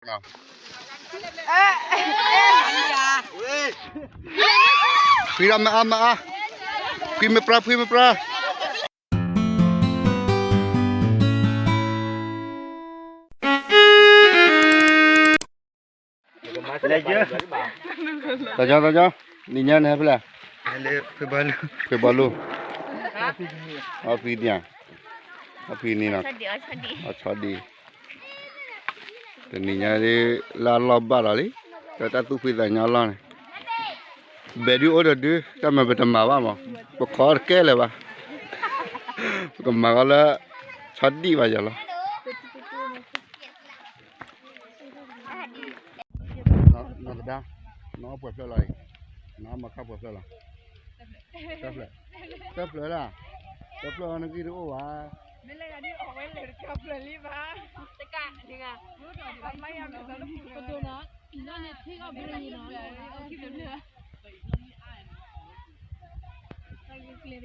ဖှံဒီးမအါမအါ, ဖှံမ့ၢ်ပြၢ ဖှံမ့ၢ်ပြၢ. တၢ်ကၠီ တၢ်ကၠီ, နံၤညါန့ၣ်ဟဲဖဲလဲၣ်, ဖဲဘီလူ, အဖံနံၤ, အဖံနံၤနီၤ, အဆီဒံး, တနံၤညါဒ် လၢအလီၢ်ဘၣ်ဒီးလံ, ဒီးတၢ်သူၣ်ဖှံသးညီအလီၢ်န့ၣ်, ဘဲၣ်ဒုအိၣ်ဒီးဒု တၢ်မၤပတမၤဘၣ်မး, ပခီတကဲလၢၤဘၣ်, ပကမၤဃီလၢ ဆီဒံးဘၣ်ယၤလီၤ. နီၢ်ကဒါ, နီၢ်ပှဲၤဖျၢၣ်လီၤအံၤ, နီၢ်မၤခၣ်ပှဲၤဖျၢၣ်လီၤ, တဖျၢၣ်, တဖျၢၣ်ဒၣ်, တဖျၢၣ်အီၤနဂံၢ်တအိၣ်ဘၣ်, မ့ၢ်လၢဂၤဒ်အီ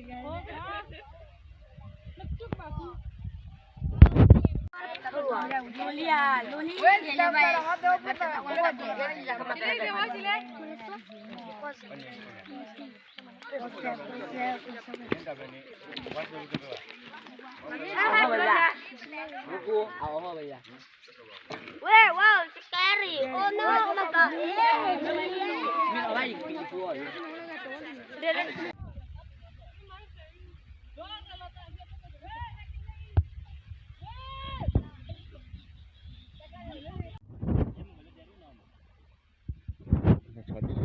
ၣ်ဝဲလဲၤတဖျၢၣ်လံဘၣ်, တကး, ပဒိၣ်နီၤ, အံၤလီၤန့ၣ်ထံအီၣ်ဘျုးအံၤနီၤ, Wait, whoa, scary. Oh no, oh my god.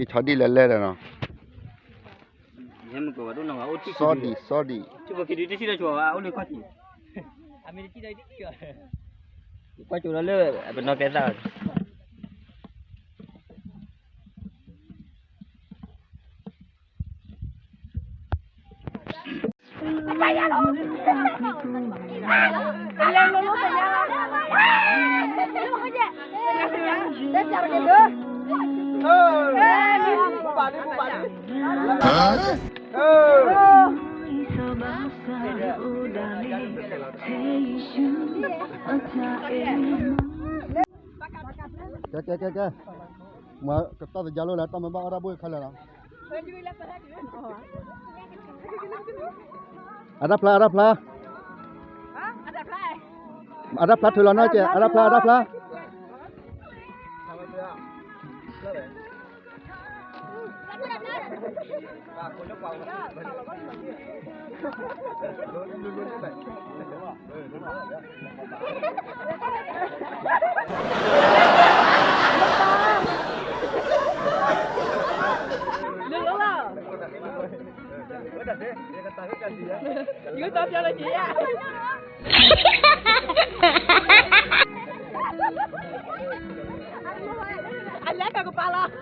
ဟံးဆီဒံၣ်လဲၤလဲၣ်ဒီးနီၤ, စီဒံၣ် စီဒံၣ်, ကွၢ်ကၠိဒီးလၢ ပနီၢ်ကဲသၣ် ကဲ ကဲ ကဲ ကဲ, မ့ၢ်ကတီၢ်သယါလိၤလၢတၢ်မၤဘၣ်အီၣ်တၢ်ဘိၣ်ခဲလၢာ်လီၤ, အတၢ်ဖျါ အတၢ်ဖျါ, အတၢ်ဖျါထုးလီၤနီၢ်ကဲ အတၢ်ဖျါ အတၢ်ဖျါ. အလဲကကပၤလီၤ.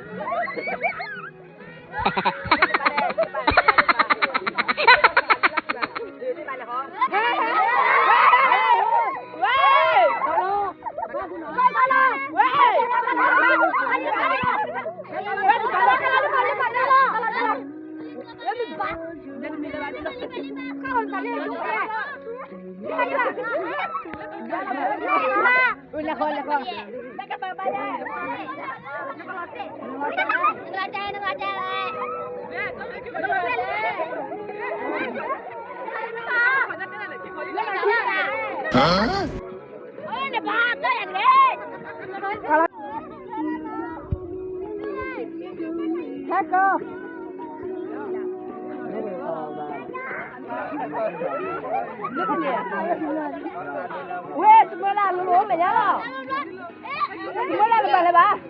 ဝဲ တမၢလၢလိၤလိၤမဲာ်ညါလီၤ, တမၢလၢတဘၣ်လၢၤဘၣ်,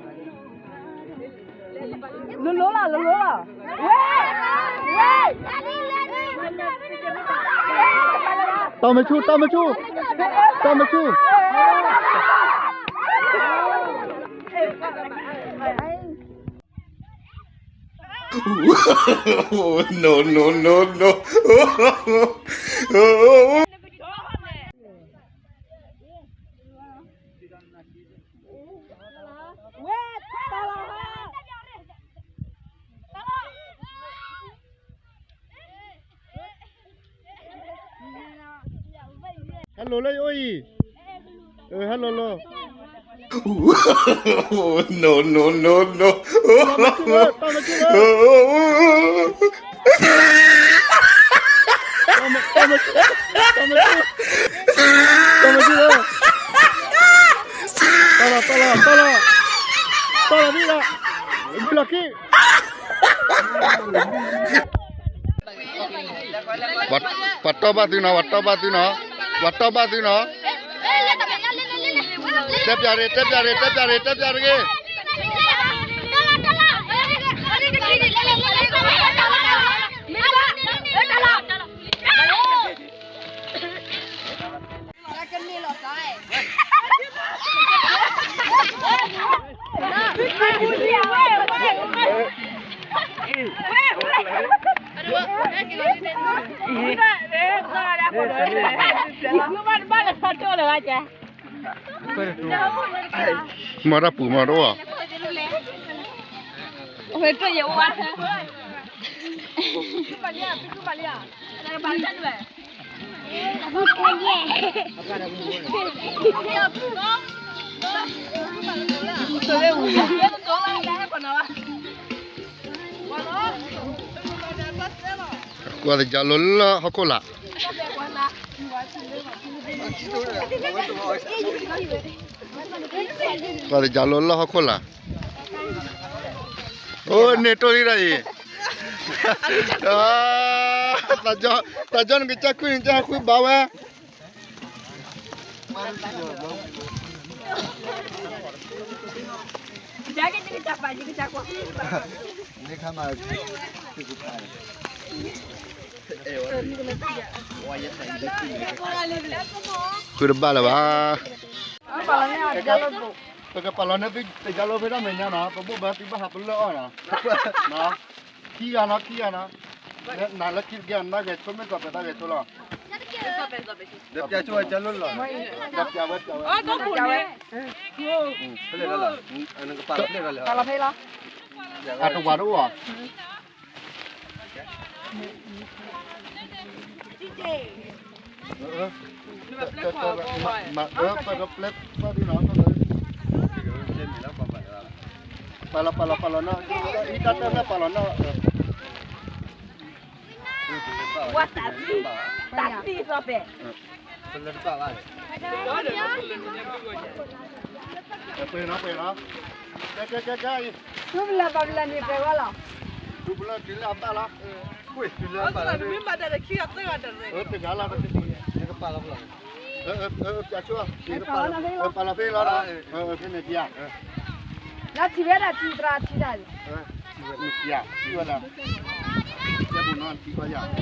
လိၤလိၤလီၤ လိၤလိၤလီၤ, ဝဲ ဝဲ တၢ်မဆူၣ် တၢ်မဆူၣ် တၢ်မဆူၣ်. No, no, no, no. ဟဲလိာ်လၢယအိၣ်အံၤ, ဟဲလိာ်လိာ်. No, no, no, no. ပှၤတီၢ်ဘၣ်သုနီၤ, ပှၤတီၢ်ဘၣ်သုနီၤ, ပှၤတီၢ်ဘၣ်သုနီၤ. တဲပၠးရ့ၣ်, တဲပၠးရ့ၣ်, တဲပၠးရ့ၣ်, တဲပၠးရ့ၣ်တဂ့ၤ. မၤတၢ်ပူၤမၤတအိၣ်ဧါ. ကွၢ်တကၢ်လိၤလၢဟီၣ်ခိၣ်လာ်, ကွၢ်တကၢ်လိၤလၢဟီၣ်ခိၣ်လာ်. အိၣ်န့ၣ်တိၢ်လံဒီးအံၤ, တၢ်ကၠီနကစၢ်ခွံ နကစၢ်ခွံဘၣ်ဝဲ. ဃုတဘၣ်လၢၤဘၣ်. ပကပာ်လီၤန့ၢ်သုတကၢ်လိၤဖဲတၢ်မဲာ်ညါနီၤ, ပဘိၣ်ဘၣ်သုဘၣ်ဟးပလၢၢ်အီၣ်နီၤ. ခံဂၤနီၤ, ခံဂၤနီၤ. နၤလၢခံတကဲ နဘၣ်ဂဲၤဆိမ့ၢ်ကီး ပသးဂဲၤဆိလီၤ. ဒီးပျးဆိဝဲကၢ်လိၤလီၤ, ဒီးပျးဝဲပျးဝဲ, ဖဲလဲၣ်လီၤ, နကပာ်လီၤဖဲလဲၣ်လီၤ, အတဝၤတအိၣ်ဧါ. ပာ်လီၤ ပာ်လီၤ ပာ်လီၤနီၤ, အံၤတၢ်တၢ်ဖျၢၣ်ပာ်လီၤနီၤ. ဝါတၢ်သံ, တၢ်သံသီဖဲ ပှဲၤနီၤ ပှဲၤနီၤ, ကဲ ကဲ ကဲ ကဲ အံၤ, ထူပလၢပာ်ပလၢန့ၣ် ပှဲၤဝဲလီၤ, ထူပလၢတုၤလၢအဘၣ်လီၤ, တုၤလၢအဘၣ်လီၤ, တဂၤလီၤ, နကပာ်လီၤဖဲလီၤ, ပာ်လီၤဖဲလီၤ, ဖဲန့ၣ်တယၤ လၢထံၣ်ဝဲဒၣ်ထံၣ်သရၣ်ထံၣ်တၢ်, ထံၣ်ဝဲဒၣ်, ကဲပူၤနီၤ ထံၣ်ကွၢ်ယၤ, မ့ၢ်အထံ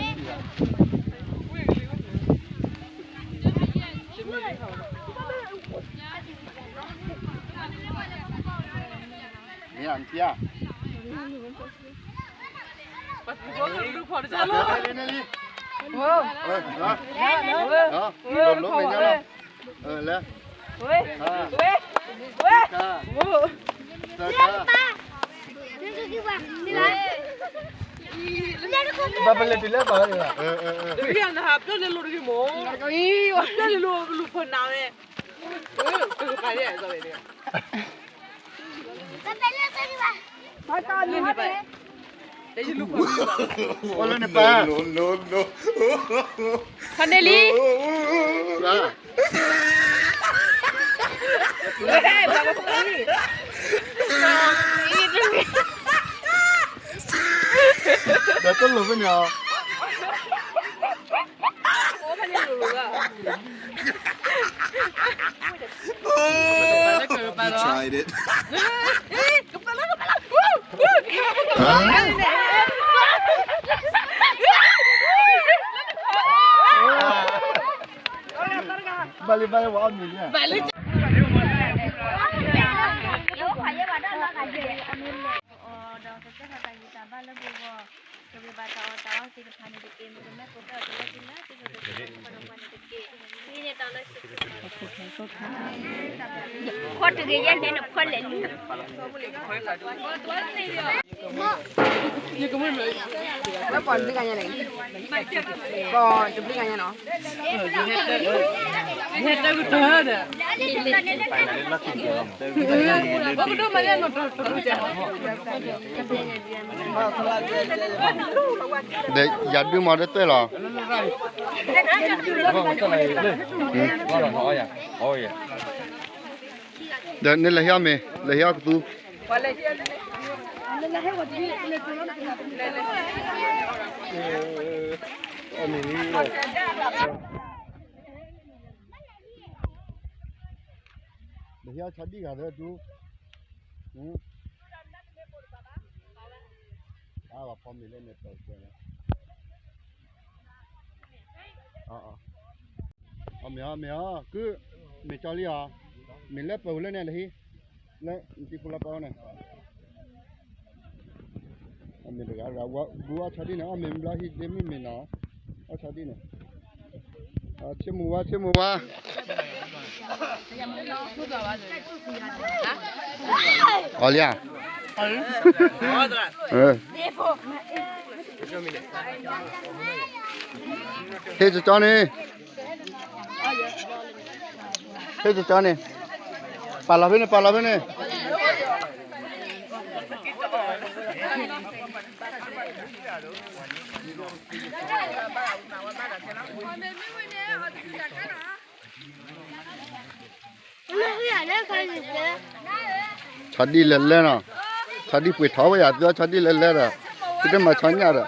ၣ်ဧါ, လၢ ဘၣ်ပလဲၤတုၤလၢပာ်လီၤ, နဟးပျဲလၢလိၤတဂ့ၤမး, ပျဲလၢလိၤလူၤဖီနၤဝဲ, ပကပာ်လၢ အိၣ်လၢနပၢ်, ခီန့ၣ်လံ, ဒီးတလိၣ်ဖဲန့ၣ်အီၤ. ဘၣ်လံ ဘၣ်လံ ဝဲအီၣ်မ့ၤလံ. ပှၤတဘျုးဂၤညါန့ၣ်, ပှၤတဘျုးဂၤညါနီၤ. ဟဲတၢ်ကတၢၢ်ဒီး ဒီးယၤဒုးမၤဒီးတွဲၣ်လီၤ. ဒီးနလဲၤဟ့ၣ်အီၣ်မ့ၤ, လဲၤဟ့ၣ်အီၣ်ကသူ. ဒီးဟ့ၣ်အီၣ်ဆီဒံၣ်ဂၤဒီးဒူ, အါဘၣ်ဖီမ့ၤလၢန့ၣ်ပၢၢ်ကွဲး, အီၣ်မ့ၤအီၣ်မ့ၤအီၣ်, ကုၢ်, မ့ၤကၠီလံဧါ, မ့ၤလၢပၢၢ်ဝံၤလၢန့ၣ်လၢဟံၣ်, လၢနတံၤဖိလၢပၢၢ်ဝဲန့ၣ် အမ့ၢ်တဂၤတဂၤ, ဘုအီၣ်ဆီဒံၣ်န့ၣ် အီၣ်မ့ၤဘျီဟံၣ်ဒ့မုၢ်မ့ၤနီၤ, အီၣ်ဆီဒံၣ်န့ၣ်, ဆိကမိၣ်ဝါ ဆိကမိၣ်ဝါ, အီၣ်လံဧါ, ဟ့ၣ်ကၠီကၠီန့ၣ် ဟ့ၣ်ကၠီကၠီန့ၣ်, ပာ်လီၤဖဲန့ၣ် ပာ်လီၤဖဲန့ၣ်, ဆီဒံၣ်လဲၤလဲၣ်နီၤ, ဆီဒံၣ်ပှ့ၤထီၣ်ဝဲယၤ သုအီၣ်ဆီဒံၣ်လဲၤလဲၣ်ဒီး, သုတမၤဆီညၣ်ဒီး,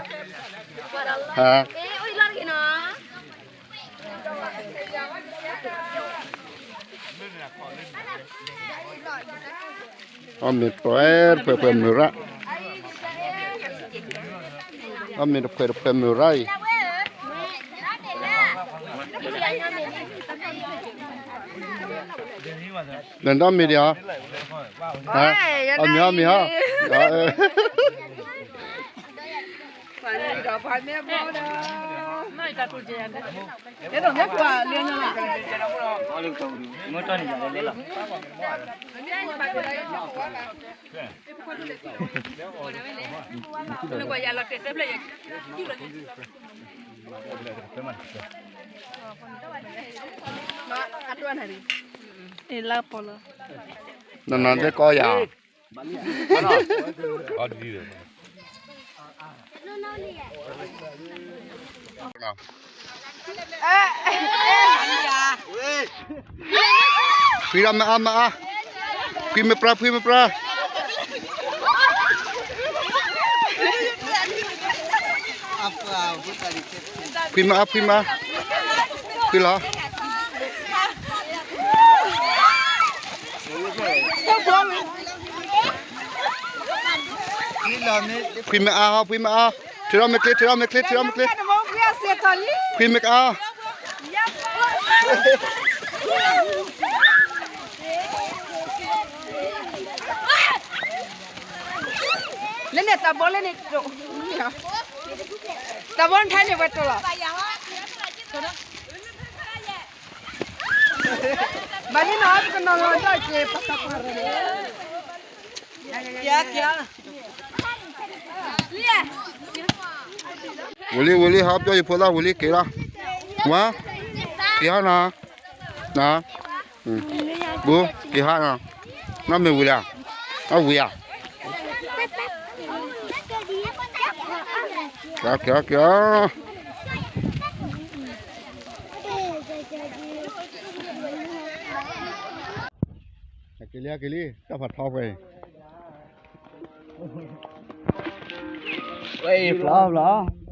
ဟါ အီၣ်မ့ၤတဖှဲးတဖှဲးမုၢ်ရၣ်, အီၣ်မ့ၤတဖှဲးတဖှဲးမုၢ်ရၣ်အံၤ, နဒီမ့ၤဒံးဧါ, အီၣ်မ့ၤအီၣ်မ့ၤဧါ, နနၤသ့ၣ်ကီးယၤ, ဖှံလီၤမ့ၢ်အါမ့ၢ်အါ, ဖှံမ့ၢ်ပြၢ ဖှံမ့ၢ်ပြၢ, ဖှံမ့ၢ်အါ ဖှံမ့ၢ်အါ, ဖှံလီၤ. ဖှံမ့ၢ်အါဟီ ဖှံမ့ၢ်အါ, ထုးထီၣ်မ့ၢ်ချ့ ထုးထီၣ်မ့ၢ်ချ့ ထုးထီၣ်မ့ၢ်ချ့, ဖှံမ့ၢ်အါ, လၢန့ၣ်တၢ်ဘီလၢန့ၣ်, တၢ်ဘီထဲန့ၣ်ဝဲတိၢ်လီၤ. ဘၣ်န့ၣ်နီၤ ပကနီၤလီၤဒီးက့ၤပသးပှၢ်ရၢန့ၣ်, ဝံၤလံ ဝံၤလံ ဟးပျီယဖိသၣ်ဝံၤလံ က့ၤလီၤ, ဝါ, က့ၤဟါနီၤ, န, ဘိ, က့ၤဟါနီၤ, နီၢ်မ့ၢ်ဝံၤလံ, အဝံၤဧါ. က့ၤ က့ၤ က့ၤ က့ၤလံ က့ၤလံ တၢ်ဖးထီဖဲအံၤ, ဝဲအံၤ ဖျီဖျီ